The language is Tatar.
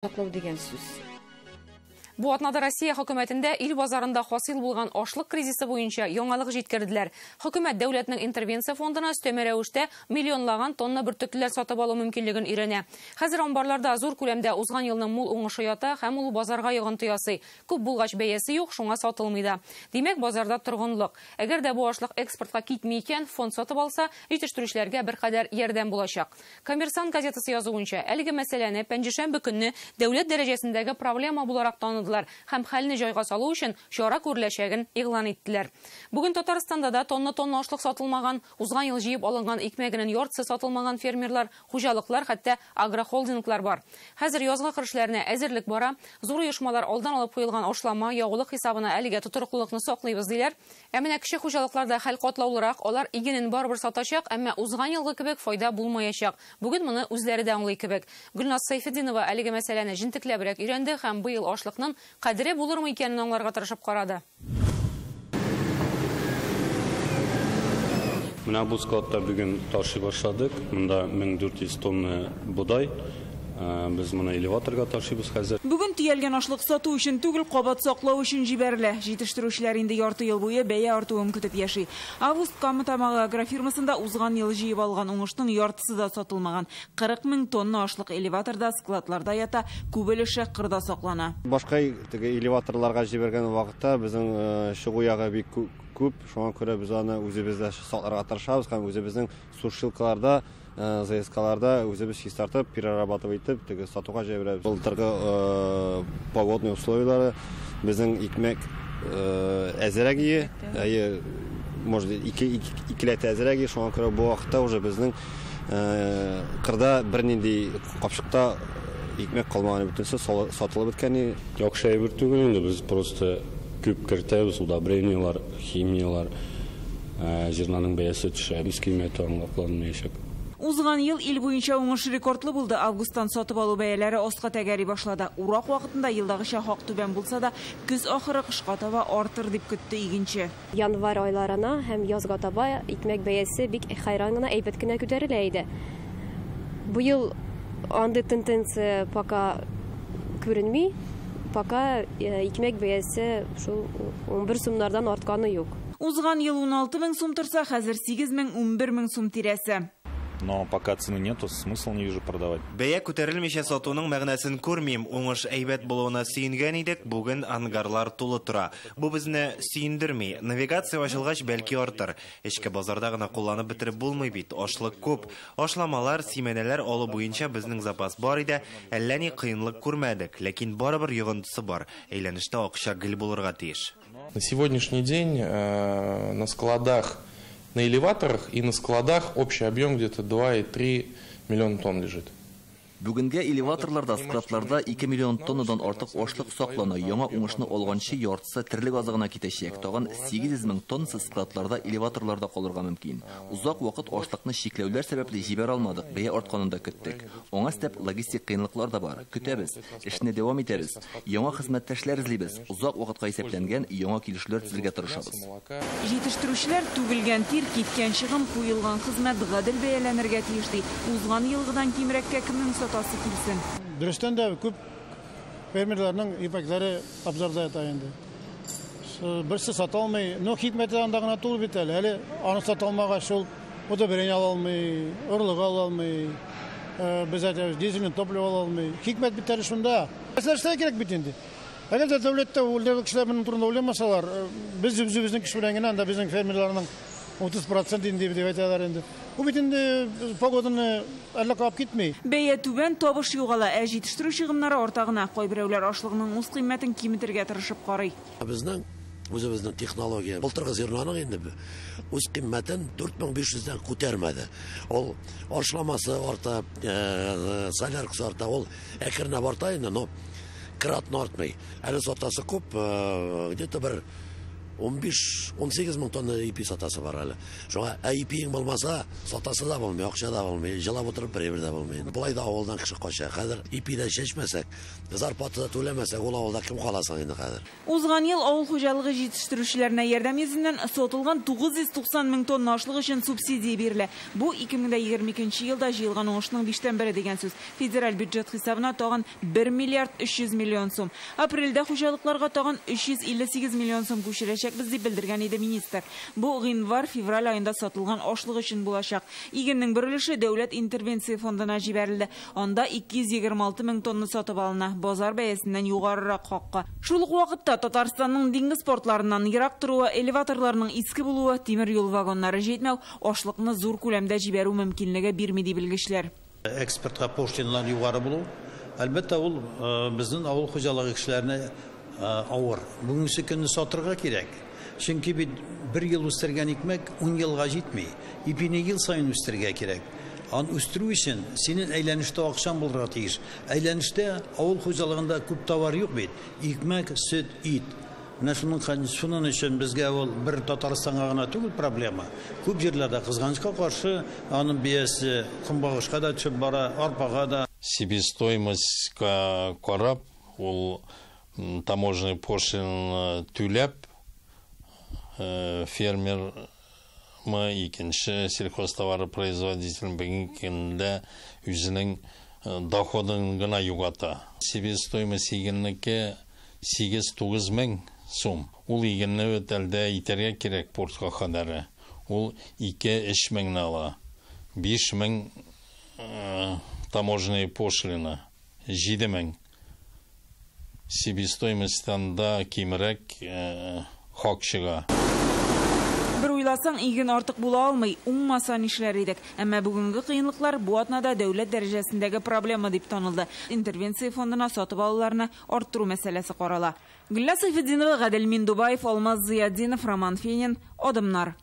Саклау дигән сүз. Бу атнада Россия хөкүмәтендә ил базарында хасил булган ашлык кризисы буенча яңалык җиткерделәр. Хөкүмәт дәүләтнең интервенция фондына өстәмә рәвештә миллионлаган тонна бөртеклеләр сатып алу мөмкинлеген өйрәнә. Хәзер амбарларда зур күләмдә узган елның мул уңышы ята һәм ул базарга йогынты ясый. Күп булгач бәясе юк, шуңа сатылмый да. Димәк, базарда торгынлык. Әгәр дә бу ашлык экспортка китми икән, фонд сатып алса, җитештерүчеләргә беркадәр ярдәм булачак. Коммерсант газетасы язуынча, әлеге мәсьәләне пәнҗешәмбе көнне дәүләт дәрәҗәсендәге проблема буларак таныдылар һәм хәлне җайга салу өчен чара күреләчәген игълан иттеләр. Бүген Татарстанда да тонна-тонна ашлык сатылмаган, узган ел җыеп алынган икмәгенең яртысы сатылмаган фермерлар, хуҗалыклар, хәтта агрохолдинглар бар. Хәзер язгы кыр эшләренә әзерлек бара. Зур оешмалар алдан алып куелган ашлама, ягулык хисабына әлегә тотрыклылыкны саклыйбыз диләр. Ә менә кече хуҗалыкларда хәл катлаулырак, алар игенен барыбер сатачак, әмма узган елгы кебек файда булмаячак. Бүген моны үзләре дә аңлый кебек. Гөлназ Сайфетдинова әлеге мәсьәләне җентекләбрәк өйрәнде һәм быел ашлыкның кадере булырмы икәнен аңларга тырышып карады. Менә бу складта бүген ташый башладык. Монда 1400 тонна бодай. Без моны элеваторга ташыйбыз хәзер. Бүген төялгән ашлык сату өчен түгел, кабат саклау өчен җибәрелә. Җитештерүчеләр инде ярты ел буе бәя артуын көтеп яши. Август Кама Тамагы агрофирмасында узган ел җыеп алган уңышның яртысы да сатылмаган. 40 мең тонна ашлык элеваторда, складларда ята, күп өлеше кырда саклана. Башка теге элеваторларга җибәргән вакытта безнең чыгу ягы бик күп, шуңа күрә без аны үзебездә сакларга тырышабыз һәм үзебезнең сушилкаларда, ЗСКларда үзебез чистартып, перерабатывать итеп, теге сатуга җибәрәбез. Былтыргы погодный условияләре безнең икмәк әзерәк ие, әйе, может, икеләтә әзерәк ие, шуңа күрә бу вакытта уже безнең кырда бернинди капчыкта икмәк калмаган, бөтенесе сатылып беткән. Яхшы әйбер түгел инде, без просто күп кертәбез, удобрениелар, химиялар, зернаның бәясе төшә, үз кыйммәте аңлакланмаячак. Узган ел ил буенча уңыш рекордлы булды. Августтан сатып алу бәяләре аска тәгәри башлады. Урак вакытында елдагыча хак түбән булса да, көз ахыры кышка таба артыр дип көтте игенче. Январь айларына һәм язга таба икмәк бәясе бик хайран гына, әйбәт кенә күтәрелә иде. Бу ел андый тенденция пока күренми. Пока икмәк бәясе шул 11 сумнардан артканы юк. Узган ел 16 мең сум торса, хәзер 8 мең, 11 мең сум тирәсе. Но пока цены нету, смысл не вижу продавать. Бәя күтәрелмичә сатуның мәгънәсен күрмим. Уңыш әйбәт булуына сөенгән идек, бүген ангарлар тулы тора. Бу безне сөендерми. Навигация ачылгач бәлки артыр. Эчке базарда гына кулланып бетереп булмый бит. Ашлык күп. Ашламалар, симәнәләр алу буенча безнең запас бар иде. Әллә ни кыенлык күрмәдек, ләкин барыбер йогынтысы бар. Әйләнештә акча гел булырга тиеш. На сегодняшний день на складах, на элеваторах и на складах общий объем где-то 2,3 миллиона тонн лежит. Бүгенгә элеваторларда, складларда 2 миллион тоннадан артык ашлык саклана. Яңа уңышны алганчы яртысы терлек азыгына китәчәк. Тагын 800 мең тоннасы складларда, элеваторларда калырга мөмкин. Узак вакыт ашлыкны чикләүләр сәбәпле җибәрә алмадык, бәя артканын да көттек. Аңа өстәп логистик кыенлыклар да бар. Көтәбез, эшне дәвам итәбез. Яңа хезмәттәшләр эзлибез. Узак вакытка исәпләнгән яңа килешүләр төзергә тырышабыз. Җитештерүчеләр түгелгән тир, киткән чыгым, куелган хезмәт гадел бәяләнергә тиеш ди. Узган елгыдан кимрәккә кемнең сатасы килсен? Дөрестән дә күп фермерларның ипәкләре абзарда ята инде. Берсе сата алмый, но хикмәте анда гына түгел бит әле. Әле аны сата алмагач, шул удобрение ала алмый, орлык ала алмый, без әйтәбез, дизельный топливо ала алмый. Хикмәт бит әле шунда. Нәрсә кирәк бит инде. Әгәр дә дәүләттә үлдерлек кешеләр моның турында уйламасалар, без үзебезнең кеше белән генә анда безнең фермерларның 30% инде дип әйтәләр инде. Бу бит инде погоданы әллә кап китми. Бәя түбән, табыш югала, ә җитештерү чыгымнары арта гына. Кайберәүләр ашлыкның үз кыйммәтен киметергә тырышып карый. Безнең үзебезнең технология былтыргы зерноның инде үз кыйммәтен 4500-дән күтәрмәде. Ул ашламасы арта, соляркасы арта, ул әкренләп арта инде, но кратно артмый. Әле сатасы күп, где-то бер 15-18 мең тонна ипи сатасы бар әле. Шуңа ипиең булмаса, сатасы да булмый, акча да булмый, җылап утырып бер әйбер дә булмый. Болай да авылдан кеше кача. Хәзер ипи дә чәчмәсәк, зарплата да түләмәсәк, ул авылда кем каласың инде хәзер? Узган ел авыл хуҗалыгы җитештерүчеләренә ярдәм йөзеннән сатылган 990 мең тонна ашлык өчен субсидия бирелә. Бу 2022 елда җыелган уңышның 1/5 дигән сүз. Федераль бюджет хисабына тагын 1 миллиард 300 миллион сум. Апрельдә хуҗалыкларга тагын 358 миллион сум күчерәчәкбез дип белдергән иде министр. Бу гыйнвар-февраль аенда сатылган ашлык өчен булачак. Игеннең бер өлеше дәүләт интервенция фондына җибәрелде. Анда 226 мең тонна сатып алына, базар бәясеннән югарырак хакка. Шул ук вакытта Татарстанның диңгез портларыннан ерак торуы, элеваторларның иске булуы, тимер юл вагоннары җитмәү ашлыкны зур күләмдә җибәрү мөмкинлеге бирми ди белгечләр. Экспортка пошлиналар югары булу, әлбәттә, ул безнең авыл хуҗалыгы кешеләренә авыр. Бүгенге көнне сатырга кирәк. Чөнки бит бер ел үстергән икмәк 10 елга җитми. Ипине ел саен үстерергә кирәк. Аны үстерү өчен синең әйләнештә акчаң булырга тиеш. Әйләнештә авыл хуҗалыгында күп товар юк бит. Икмәк, сөт, ит. Менә шуның өчен безгә ул бер Татарстанга гына түгел проблема. Күп җирләрдә кызганычка каршы аның биясе көнбагышка да төшеп бара, арпага да. Себестоимостька карап, ул таможенный пошлина түләп, фермер мы икенче сельхозтоваропроизводитель бүгенге көндә үзенең доходын гына югата. Себестоимость игеннеке 8-9 мең сум. Ул игенне өтәлдә итәргә кирәк портка кадәр. Ул 2-3 меңне ала. 5 мең таможенная пошлина, 7 мең. Себестоимостьтан да кимрәк хак чыга. Бер уйласаң, иген артык була алмый, уңмаса нишләр идек. Әмма бүгенге кыенлыклар бу атнада дәүләт дәрәҗәсендәге проблема дип танылды. Интервенция фондына сатып алуларны арттыру мәсьәләсе карала. Гөлназ Сайфетдинова, Гадел Миндубаев, Алмаз Зыятдинов, Роман Фенин, Адымнар.